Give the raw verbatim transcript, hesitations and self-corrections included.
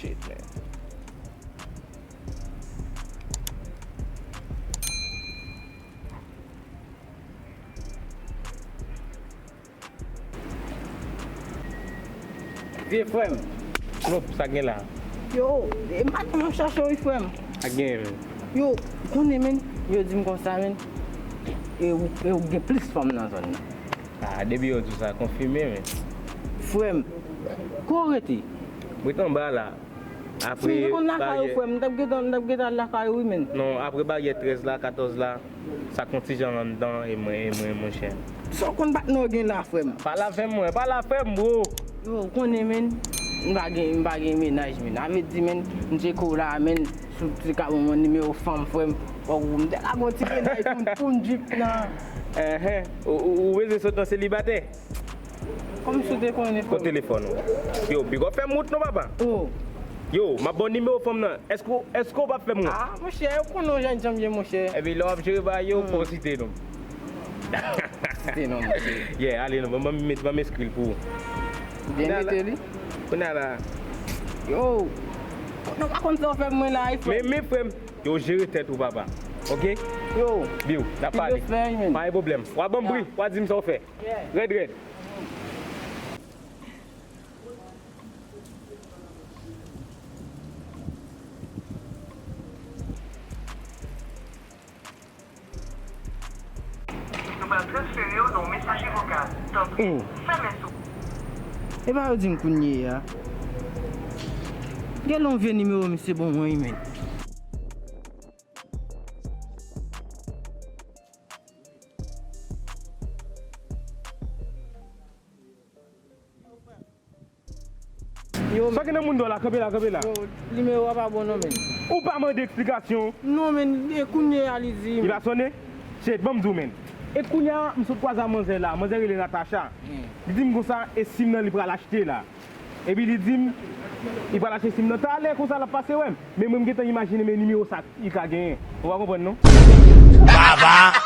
Shit, man. Vye frè m. Klop, sa gen la? Yo, e maten m ap chache w wi frè m. Sa gen, men? Yo, konnen men, yo di m konsa men, e ou, e ou gen plis fanm nan zòn nan. Ah, depi yo di w sa, konfime men. Frè m, kote w rete? Mwen rete anba la. Si m te konn lakay ou, frè m, m t ap gentan, m t ap gentan al lakay ou wi men. Non, apre baryè trèz la, katòz la, sa k yon ti jan anndan e mwen, e mwen, monchè. Sa w konn patnè w gen la, frè m? Pale avè m, mwen, pale avè m, bro. Yo, ou konnen men, m pa gen, m pa gen mennaj men. A vle di men, m tcheke w la men, si w te ka ban mwen nimewo fanm, frè m, fòk ou, m te lage yon ti mennaj pou m, pou m drip nan. Enhen, ou, ou, ou bezwen sot nan selibatè? Kòmsi w te konnen, frè m. Kot telefòn ou? Yo, big up, fè m wout non, papa. Oh. Yo, m ap ba w nimewo fanm nan. Èske w, èske w p ap fè m wout? Ah, monchè, ou konnen yon jèn jan m ye, monchè. Epi lè w ap jere bagay yo, fò w site non m. Site non m, monchè. Yeah, ale non, ban m met, ban m enskri l pou ou. Byen mete li. Kounye a la. Yo. Nou pa konn sa w fè pou mwen la, wi, frè m. Men, men, frè m, yo jere tèt ou, papa. Oke? Yo. Biw, n ap pale. Pa gen pwoblèm. W a ban m bri, w a di m sa w fè. Rèd, rèd. Nou pral transfere w nan yon mesaje vokal. Tanpri, fèmen sou. Epa yo di m kounye a. Gen lè yon vye nimewo misye ban mwen, wi, men. Yo, sa gen nan moun dò la, kanpe la, kanpe la. Yo, nimewo a pa bon non, men. Ou pa mande eksplikasyon? Non, men, e kounye a li di. Li pa sonnen? Shit, ban m di w, men. E kounye a, m sot kwaze a manzè la, manzè rele Natacha. Hmm. Li di m konsa, e sim nan li pral achte la. Epi li di m, li pral achte sim nan talè, konsa l ap pase wè m. Men mwen m gentan imajine men nimewo sa li ka genyen. Ou pa konprann non? Baba!